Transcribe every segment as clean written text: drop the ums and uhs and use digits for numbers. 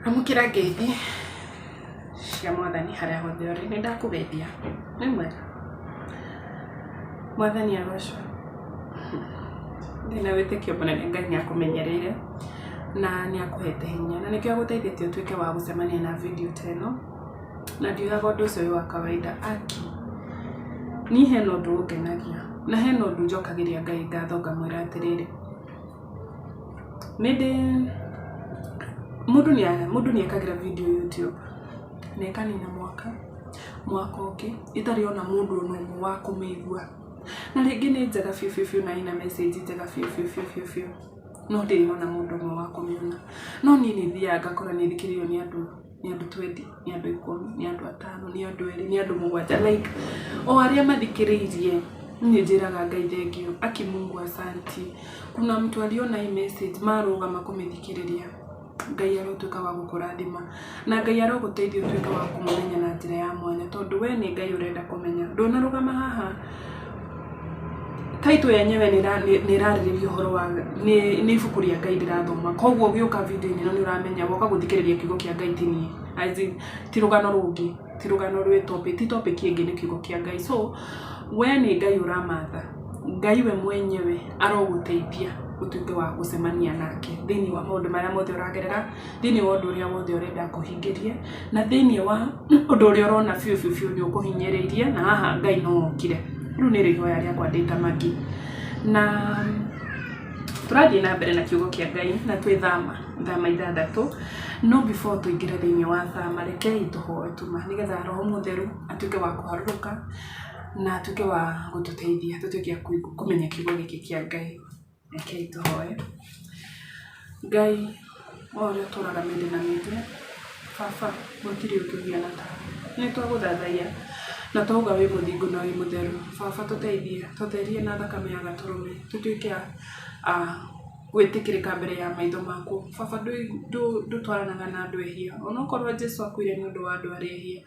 Amũkĩra ngeithi cia Mwathani harĩa hothe ũrĩ, nĩ ndakũgeithia, wĩ mwega? Mwathani agocwo. Ndĩna wĩtĩkio mũnene Ngai nĩ akũmenyereire na nĩ akũhete hinya na nĩkĩo agũteithĩtie ũtuĩke wa gũcemania na video ta ĩno, na ndiugaga ũndũ ũcio wĩ wa kawaida aki. Niĩ hena ũndũ ũngenagia na hena ũndũ njokagĩria Ngai ngatho ngamwĩra atĩrĩrĩ, Nĩ ndĩ, mũndũ nĩ ekagĩra video YouTube na ĩkanina mwaka, mwaka ũngĩ ĩtarĩ ona mũndũ ona ũmwe wa kũmĩigua. Na rĩngĩ nĩ njega biũ biũ biũ na ĩna message njega biũ biũ biũ biũ biũ, no ndĩrĩ ona mũndũ ũmwe wa kũmĩona. No niĩ nĩ thiaga ngakora nĩ ĩthikĩrĩirio nĩ andũ, nĩ andũ 20, nĩ andũ 10, nĩ andũ atano, nĩ andũ erĩ, nĩ andũ mũgwanja, like o arĩa mathikĩrĩirie niĩ njĩraga Ngai thengiũ, aki Mungu asanti. Kuna mtu aliona hii message marũgama kũmĩthikĩrĩria. Ngai arotuĩka wa gũkũrathima na Ngai arogũteithia ũtuĩke wa kũmũmenya na njĩra ya mwanya tondũ we nĩ Ngai ũrenda kũmenya. Ndũnarũgama haha title yenyewe nĩ ĩrarĩrĩria ũhoro wa nĩ ibuku rĩa Ngai ndĩrathoma koguo ũgĩũka video-inĩ ĩno nĩ ũramenya woka gũthikĩrĩria kiugo kĩa Ngai ti niĩ, as in ti rũgano rũngĩ, ti rũgano rwĩ topic, ti topic ĩngĩ nĩ kiugo kĩa Ngai. So we nĩ Ngai ũramatha, Ngai we mwenyewe arogũteithia ũtuĩke wa gũcemania nake thĩiniĩ wa maũndũ marĩa mothe ũragerera, thĩiniĩ wa ũndũ ũrĩa wothe ũrenda akũhingĩrie, na thĩiniĩ wa ũndũ ũrĩa ũrona biũ biũ biũ nĩ ũkũhinyĩrĩirie na haha Ngai no okire. Rĩu nĩrĩo ihoya rĩakwa ndĩ ta Maggie. Na tũrathiĩ na mbere na kiugo kĩa Ngai na twĩ thama, thama ithathatũ, no before tũingĩre thĩiniĩ wa thama rekei tũhoe tu ma nĩgetha Roho Mũtheru atuĩke wa kũharũrũka na atuĩke wa gũtũteithia tũtuĩke a kũmenya kiugo gĩkĩ kĩa Ngai. Rekei tũhoe. Ngai o ũrĩa ũtũraga mĩndĩ na mĩndĩ, Baba gũtirĩ ũngĩ ũhiana tawe. Nĩ twagũthathaiya na twauga wĩ mũthingu na wĩ mũtheru. Baba tũteithie, tũtherie na thakame ya gatũrũme, tũtuĩke a gwĩtĩkĩrĩka mbere ya maitho maku. Baba ndũtwaranaga na andũ ehia, onokorwo Jesũ akuire nĩ ũndũ wa andũ arĩa ehia,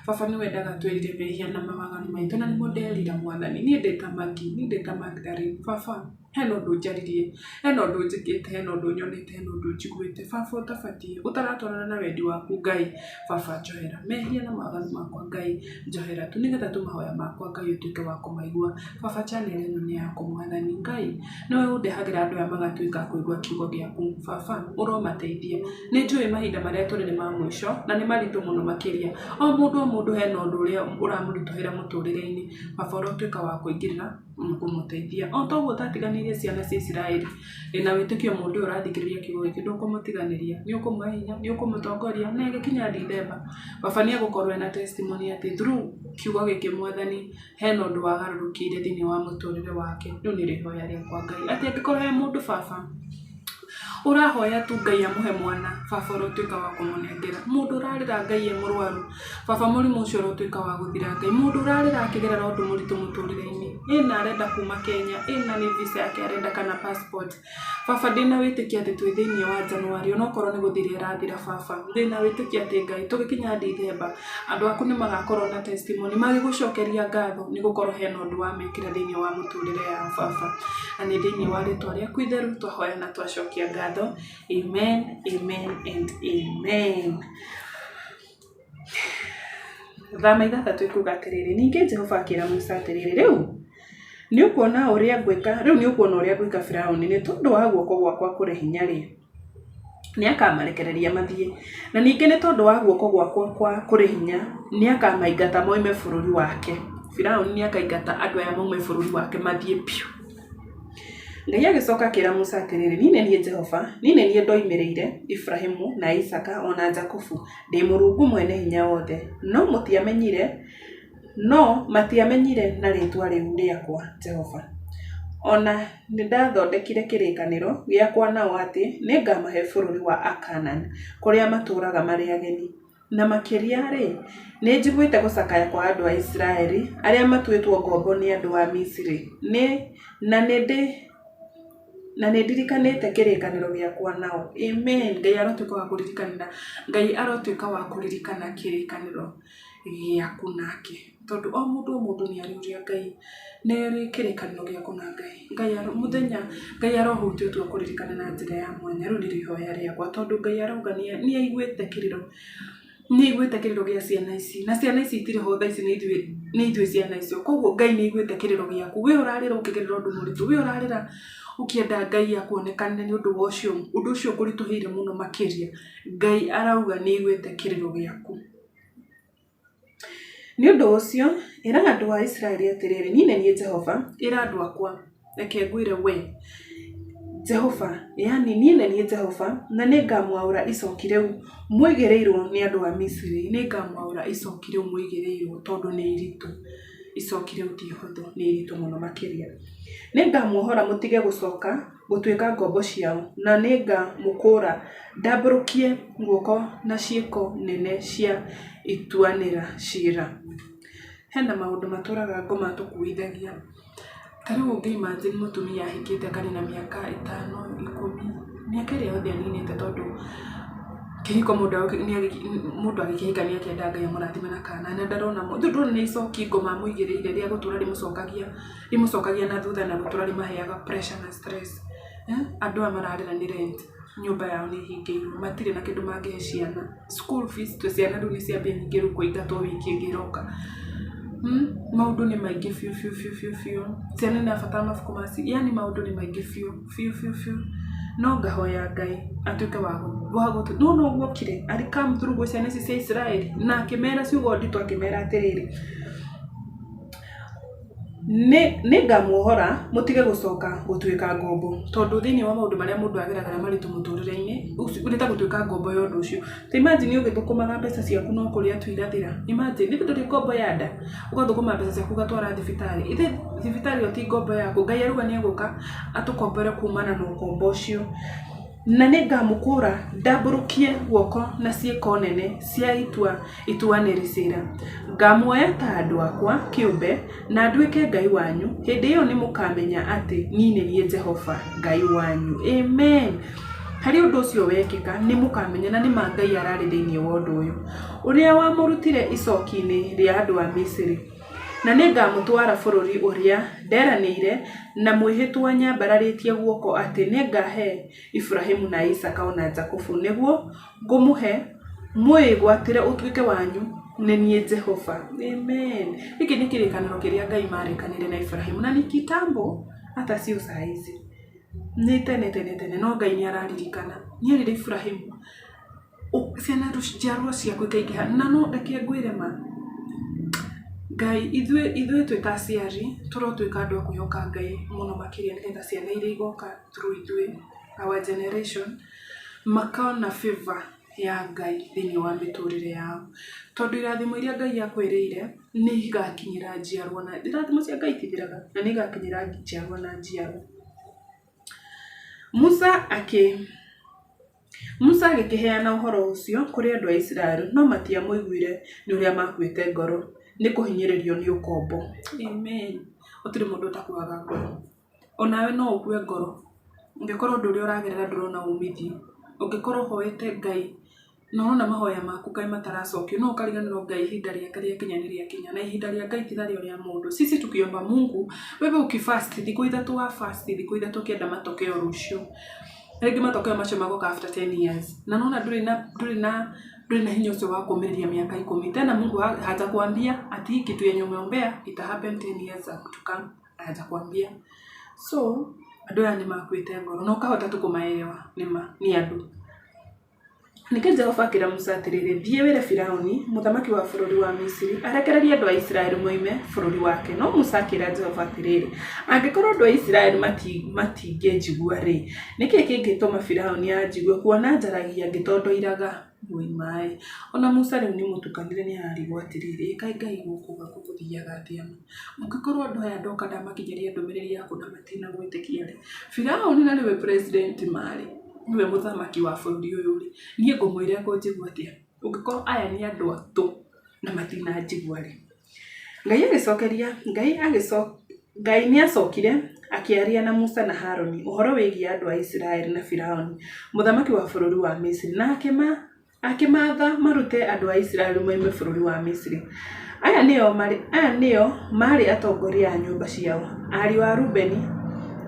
Baba nĩ wendaga twĩrire mehia na mawaganu maitũ na nĩmo nderira Mwathani. Niĩ ndĩ ta Maggie, niĩ ndĩ ta Magdalene, Baba hena ũndũ njaririe, hena ũndũ njĩkĩte, hena ũndũ nyonete, hena ũndũ njiguĩte, Baba ũtabatiĩ, ũtaratwarana na wendi waku Ngai, Baba njohera. Mehia na mawaganu makwa Ngai njohera tu, nĩgetha tu mahoya makwa Ngai ũtuĩke wa kũmaigua. Baba channel ĩno nĩ yaku Mwathani Ngai, nĩwe ũndehagĩra andũ aya magatuĩka a kũigua kiugo gĩaku, Baba ũromateithia. Nĩ njũĩ mahinda marĩa tũrĩ nĩ ma mũico na nĩ maritũ mũno makĩria. O mũndũ o mũndũ hena ũndũ ũrĩa ũramũritũhĩra mũtũrĩre-inĩ, baba ũrotuĩka wa kũingĩrĩra na kũmũteithia. O ta ũguo ũtatiganĩirie ciana cia Isiraeli, ndĩna wĩtĩkio mũndũ ũyũ ũrathikĩrĩria kiugo gĩkĩ ndũkũmũtiganĩria, nĩ ũkũmũhe hinya, nĩ ũkũmũtongoria na ĩgĩkinya Dithemba, baba nĩ egũkorwo ena testimony atĩ through kiugo gĩkĩ Mwathani hena ũndũ wagarũrũkire thĩinĩ wa mũtũrĩre wake. Rĩu nĩrĩo ihoya rĩakwa Ngai, atĩ angĩkorwo he mũndũ baba ũrahoya tu Ngai amũhe mwana, baba ũrotuĩka wa kũmũnengera. Mũndũ ũrarĩra Ngai e mũrwaru, baba mũrimũ ũcio ũrotuĩka wa gũthira Ngai. Mũndũ ũrarĩra akĩgerera ũndũ mũritũ mũtũrĩre-inĩ, ĩna arenda kuma Kenya, ĩna nĩ visa yake arenda kana passport. Baba ndĩna wĩtĩkio atĩ twĩ thĩinĩ wa January onokorwo nĩ gũthira ĩrathira baba, ndĩna wĩtĩkio atĩ Ngai tũgĩkinya Dithemba, andũ aku nĩ magakorwo na testimony magĩgũcokeria ngatho nĩ gũkorwo hena ũndũ wamekĩra thĩinĩ wa mũtũrĩre yao baba. Na nĩ thĩinĩ wa rĩtwa rĩaku itheru twahoya na twacokia ngatho, amen, amen and amen. Thama ithathatũ ĩkuga atĩrĩrĩ, ningĩ Jehova akĩra Musa atĩrĩrĩ, rĩu nĩ ũkuona ũrĩa ngwĩka, rĩu nĩ ũkuona ũrĩa ngwĩka Firaũni, nĩ tondũ wa guoko gwakwa kũrĩ hinya-rĩ, nĩ akamarekereria mathiĩ, na ningĩ nĩ tondũ wa guoko gwakwa kwa kũrĩ hinya, nĩ akamaingata moime bũrũri wake. Firaũni nĩ akaingata andũ aya maume bũrũri wake mathiĩ biũ. Ngai agĩcoka akĩra Musa atĩrĩrĩ, Niĩ nĩ niĩ Jehova, niĩ nĩ niĩ ndoimĩrĩire Iburahimu na Isaaka o na Jakubu ndĩ Mũrungu Mwene-Hinya-Wothe, no mũtiamenyire, no matiamenyire na rĩĩtwa rĩu rĩakwa Jehova. O na nĩndathondekire kĩrĩkanĩro gĩakwa nao atĩ nĩngamahe bũrũri wa Akaanani, kũrĩa matũũraga marĩ ageni. Na makĩria-rĩ, nĩnjiguĩte gũcakaya kwa andũ a Isiraeli arĩa matuĩtwo ngombo nĩ andũ a Misiri, na na nĩndirikanĩte kĩrĩkanĩro gĩakwa nao. Amen. Ngai arotuĩka wa kũririkanĩra, Ngai arotuĩka wa kũririkana kĩrĩkanĩro gĩaku nake. Tondũ o mũndũ o mũndũ nĩ arĩ ũrĩa Ngai, nĩ arĩ kĩrĩkanĩro gĩaku na Ngai. Ngai mũthenya Ngai arohutia ũtue kũririkana na njĩra ya mwanya. Rĩu nĩrĩo ihoya rĩakwa tondũ Ngai arauga nĩ aiguĩte kĩrĩro, nĩ aiguĩte kĩrĩro gĩa ciana ici. Na ciana ici itirĩ ho thaa ici nĩ ithuĩ nĩ ithuĩ ciana icio. Koguo Ngai nĩ aiguĩte kĩrĩro gĩaku. We ũrarĩra ũkĩgerera ũndũ mũritũ, we ũrarĩra ũkĩenda Ngai akuonekanĩre nĩ ũndũ wa ũcio ũndũ ũcio ũkũritũhĩire mũno makĩria. Ngai arauga nĩ aiguĩte kĩrĩro gĩaku. Nĩ ũndũ ũcio, ĩra andũ a Isiraeli atĩrĩ, 'Niĩ nĩ niĩ Jehova. Ĩra andũ akwa, reke ngwĩre wee, Jehova, yaani niĩ nĩ niĩ Jehova, na nĩ ngamwaũra icoki rĩu mũigĩrĩirũo nĩ andũ a Misiri. Nĩ ngamwaũra icoki rĩu mũigĩrĩirũo tondũ nĩ iritũ. Icoki rĩu ti ihũthũ, nĩ iritũ mũno makĩria. Nĩ ngamuohora mũtige gũcoka gũtuĩka ngombo ciao, na nĩ ngamũkũũra ndambũrũkie guoko na ciĩko nene cia ituanĩra ciira. Hena maũndũ matũraga ngoma tũkuithagia. Ta rĩu ũngĩ imagine mũtumia ahikĩte akanina mĩaka ĩtano, 10, mĩaka ĩrĩa yothe aninĩte tondũ kĩhiko mũndũ agĩkĩhika nĩ akĩenda Ngai amũrathime na kana na ndarona, rĩu ndũrona nĩ icoki ngoma amũigĩrĩire rĩa gũtũra rĩmũcokagia rĩmũcokagia na thutha na gũtũra rĩmaheaga pressure na stress. Andũ aya mararĩra nĩ rent, nyũmba yao nĩ ĩhingĩirwo, matirĩ na kĩndũ mangĩhe ciana, school fees ciana rĩu nĩ ciambia ningĩ rĩu kũingatwo wiki ĩngĩ ĩroka. Maũndũ nĩ maingĩ biũ biũ biũ biũ biũ, ciana nĩ irabatara mabuku ma yaani maũndũ nĩ maingĩ biũ biũ biũ biũ. No ngahoya Ngai atuĩke wa nĩwona ũguo okire arĩ come through gwĩ ciana ici cia Isiraeli na akĩmera ciugo nditũ akĩmera atĩrĩrĩ, Nĩ ngamuohora mũtige gũcoka gũtuĩka ngombo. Tondũ thĩinĩ wa maũndũ marĩa mũndũ ageragĩra maritũ mũtũrĩre-inĩ, nĩ ta gũtuĩka ngombo ya ũndũ ũcio. Ta imagine ũgĩthũkũmaga mbeca ciaku no kũrĩa tu irathira. Imagine, githĩ ndũrĩ ngombo ya nda? Ũgathũkũma mbeca ciaku ũgatwara thibitarĩ. Githĩ thibitarĩ ĩyo ti ngombo yaku? Ngai arauga nĩ egũka atũkombore kumana na ũkombo ũcio. Na nĩngamũkũũra ndambũrũkie guoko na ciĩko nene cia itua ituanĩri ciira. Ngaamuoya ta andũ akwa kĩũmbe, na nduĩke Ngai wanyu, hĩndĩ ĩyo nĩmũkamenya atĩ niĩ nĩ niĩ Jehova Ngai wanyu. Amen. Harĩ ũndũ ũcio wekĩka, nĩmũkamenya na nĩ ma Ngai ararĩ thĩinĩ wa ũndũ ũyũ, ũrĩa wamũrutire icoki-inĩ rĩa andũ a Misiri. Na nĩngamũtwara bũrũri ũrĩa nderanĩire na mwĩhĩtwa nyambararĩtie guoko atĩ nĩngahe Iburahimu na Isaaka o na Jakubu, nĩguo ngũmũhe mũwĩgwatĩre ũtuĩke wanyu, nĩ niĩ Jehova. Amen. Gĩkĩ nĩ kĩrĩkanĩro kĩrĩa Ngai marĩkanĩire na Iburahimu na ni kitambo hata sio saa hizi. Nĩ tene tene tene no Ngai nĩ araririkana. Nĩ erire Iburahimu Ciana njiarwa ciaku ikaingĩha na no reke ngwĩre ma, Ngai ithuĩ ithuĩ twĩ ta aciari tũrotuĩka andũ a kwĩhoka Ngai mũno makĩria nĩgetha ciana iria igoka through ithuĩ our generation makona favour ya Ngai thĩiniĩ wa mĩtũrĩre yao. Tondũ irathimo iria Ngai akwĩrĩire nĩ igakinyĩra njiarwa na irathimo cia Ngai itithiraga na nĩ igakinyĩra njiarwa na njiarwa. Musa akĩ. Musa agĩkĩheana ũhoro ũcio kũrĩ andũ a Isiraeli, no matiamũiguire nĩ ũrĩa maakuĩte ngoro nĩ kũhinyĩrĩrio nĩ ũkombo. Amen. Gũtirĩ mũndũ ũtakuaga ngoro. O nawe no ũkue ngoro ũngĩkorwo ũndũ ũrĩa ũragerera ndũrona umithio. Ũngĩkorwo ũhoete Ngai na ũrona mahoya maku kaĩ mataracokio, no ũkariganĩrwo Ngai ihinda rĩake rĩakinya nĩ rĩakinya. Na ihinda rĩa Ngai ti narĩo rĩa mũndũ. Sisi tukiomba Mungu, wewe ukifast thikũ 3 wa fast thikũ 3 ũkĩenda matokeo rũciũ. Rĩngĩ matokeo macio magoka after 10 years. Na nĩwona ndũrĩ na ndũrĩ na ndũrĩ na hinya ũcio wa kũũmĩrĩria mĩaka 10. Tena Mungu hajakuambia ati hii kitu yenye umeombea ita happen 10 years to come. Hajakuambia. So, andũ aya nĩ makuĩte ngoro na ũkahota tu kũmaelewa nĩma nĩ andũ. Ningĩ Jehova akĩra Musa atĩrĩ, Thiĩ wĩre Firauni, mũthamaki wa bũrũri wa Misiri, arekererie andũ a Isiraeli moime bũrũri wake. No Musa akĩra Jehova atĩrĩ, Angĩkorũo andũ a Isiraeli matingĩnjigua-rĩ, nĩ kĩĩ kĩngĩtũma Firauni anjigue, kuona njaragia ngĩtondoiraga woi maĩ? O na Musa rĩu nĩ mũtukanĩre nĩ ararigwo atĩrĩrĩ, ĩ kaĩ Ngai gũkũ gũthiaga atĩa ma? Ũngĩkorwo andũ aya ndoka ndamakinyĩria ndũmĩrĩri yaku na matinagwĩtĩkia-rĩ, Firaũni na nĩwe president ma-rĩ, nĩwe mũthamaki wa bũrũri ũyũ-rĩ, niĩ ngũmwĩra ekũnjigua atĩa? Ũngĩkorwo aya nĩ andũ a tũ na matinanjigua-rĩ. Ngai agĩcokeria, Ngai Ngai nĩ acokire akĩaria na Musa na Haruni ũhoro wĩgiĩ andũ a Isiraeli na Firaũni mũthamaki wa bũrũri wa Misiri, na akĩma. Akĩmaatha marute andũ a Isiraeli moime bũrũri wa Misiri. Aya nĩo maarĩ atongoria a nyũmba ciao: Ariũ a Rubeni,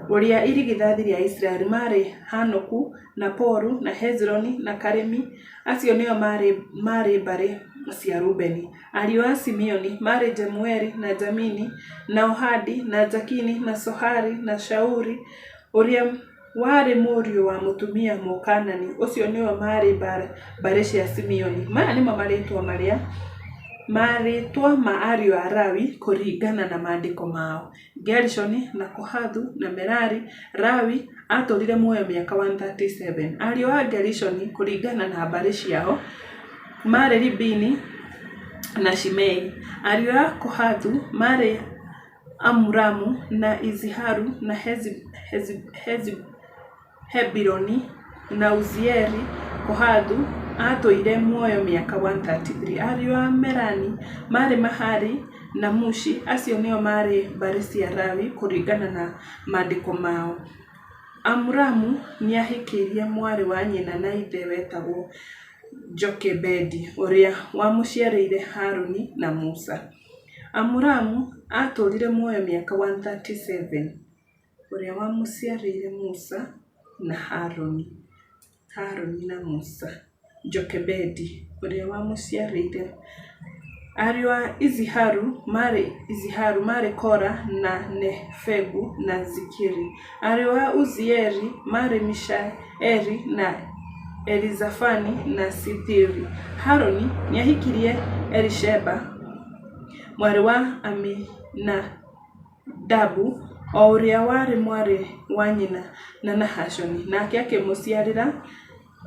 ũrĩa irigithathi rĩa Isiraeli, maarĩ Hanoku, na Palu, na Hezironi, na Karimi. Acio nĩo maarĩ mbarĩ cia Rubeni. Ariũ a Simeoni maarĩ Jemueli, na Jamini, na Ohadi, na Jakini, na Sohari, na Shauli, ũrĩa warĩ mũriũ wa mũtumia Mũkaanani. Ũcio nĩo maarĩ mbarĩ cia Simeoni. Maya nĩmo marĩĩtwa ma ariũ a Lawi kũringana na maandĩko mao: Gerishoni, na Kohathu, na Merari. Lawi aatũũrire muoyo mĩaka 137. Ariũ a Gerishoni kũringana na mbarĩ ciao maarĩ Libini na Shimei. Ariũ a Kohathu maarĩ Amuramu, na Iziharu, na Hebironi, na Uzieli. Kohathu aatũũrire muoyo mĩaka 133. Ariũ a Merari maarĩ Mahali na Mushi. Acio nĩo maarĩ mbarĩ cia Lawi kũringana na maandĩko mao. Amuramu nĩahikirie mwarĩ wa nyina na ithe wetagwo Jokebedi, ũrĩa wamũciarĩire Harũni na Musa. Amuramu aatũũrire muoyo mĩaka 137, ũrĩa wamũciarĩire Musa na Harũni. Harũni na Musa. Jokebedi, ũrĩa wamũciarĩire. Ariũ a Iziharu maarĩ Kora, na Nefegu, na Zikiri. Ariũ a Uzieli maarĩ Mishaeli, na Elizafani, na Sithiri. Harũni nĩahikirie Elisheba, mwarĩ wa Aminadabu, o ũrĩa warĩ mwarĩ wa nyina na Nahashoni, nake akĩmũciarĩra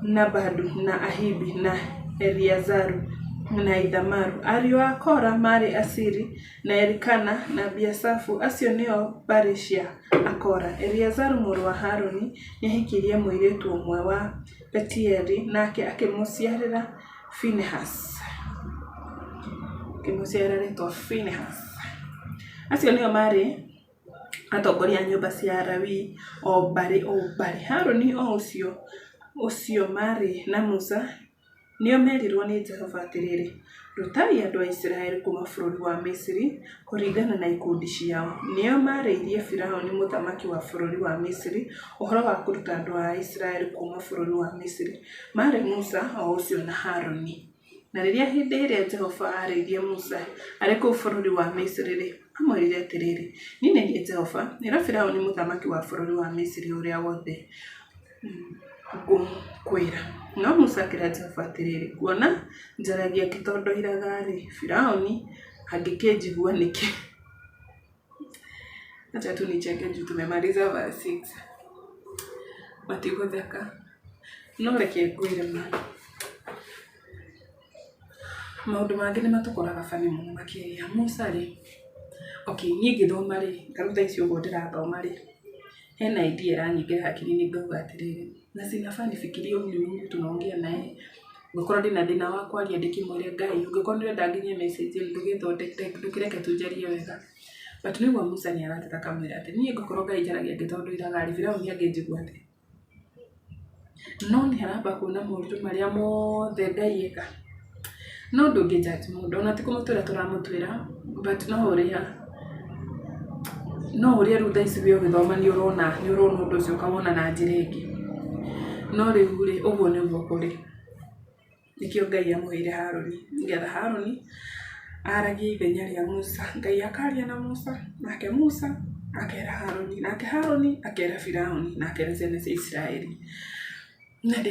Nadabu, na Abihu, na Eleazaru, na Ithamaru. Ariũ a Kora maarĩ Asiri, na Elikana, na Abiasafu. Acio nĩo mbarĩ cia Akora. Eleazaru mũrũ wa Harũni nĩahikirie mũirĩtu ũmwe wa Petieli, nake akĩmũciarĩra Finehasi. Akĩmũciarĩra rĩĩtwa Finehasi. Acio nĩo maarĩ atongoria a nyũmba cia Alawii o mbarĩ o mbarĩ. Harũni o ũcio marĩ na Musa nĩo meerirwo nĩ Jehova atĩrĩ, "Rutai andũ a Isiraeli kuuma bũrũri wa Misiri kũringana na ikundi ciao." Nĩo maarĩirie Firaũni mũthamaki wa bũrũri wa Misiri ũhoro wa kũruta andũ a Isiraeli kuuma bũrũri wa Misiri. Maarĩ Musa o ũcio na Harũni. Na rĩrĩa hĩndĩ ĩrĩa Jehova aarĩirie Musa arĩ kũu bũrũri wa Misiri-rĩ, aamwĩrire atĩrĩ, Niĩ nĩ niĩ Jehova, ĩra Firaũni mũthamaki wa bũrũri wa Misiri ũrĩa wothe ngũkwĩra. No Musa akĩĩra Jehova atĩrĩ, Kuona njaragia ngĩtondoiraga-rĩ, Firaũni angĩkĩnjigua nĩkĩ? Acha tu nicheke juu tumemaliza verse 6. Matigũtheka. No reke ngwĩre ma. Maũndũ mangĩ nĩ matũkoraga bani mũno makĩria. Musa rĩ, okay niĩ ngĩthoma rĩ, ta rĩu thaa ici ũguo ndĩrathoma rĩ, hena idea ĩranyingĩra hakiri-inĩ ngauga atĩrĩrĩ, na si nafaa nifikirie huyu ni Mungu tunaongea na yeye. Ũngĩkorwo ndĩna thĩna wa kwaria ndĩkĩmwĩre Ngai, ũngĩkorwo nĩ ũrenda nginyie message ndũgĩthondeke, ndũkĩreke tu njarie wega. But nĩ ũguo Musa nĩ arateta akamwĩra atĩ niĩ ngũkorwo Ngai njaragia ngĩtondoiraga rĩ, Firaũni angĩnjigua atĩa? No nĩ aramba kuona moritũ marĩa mothe Ngai eka. No ndũngĩ judge mũndũ, ona ti kũmũtuĩra tũramũtuĩra, but no ũrĩa rĩu thaa ici we ũgĩthoma nĩ ũrona nĩ ũrona ũndũ ũcio ũkawona na njĩra ĩngĩ. No rĩu rĩ, ũguo nĩguo kũrĩ. Nĩkĩo Ngai amũheire Harũni, nĩgetha Harũni aragie ithenya rĩa Musa. Ngai akaria na Musa, nake Musa akera Harũni, nake Harũni akera Firaũni, na akera ciana cia Isiraeli. Na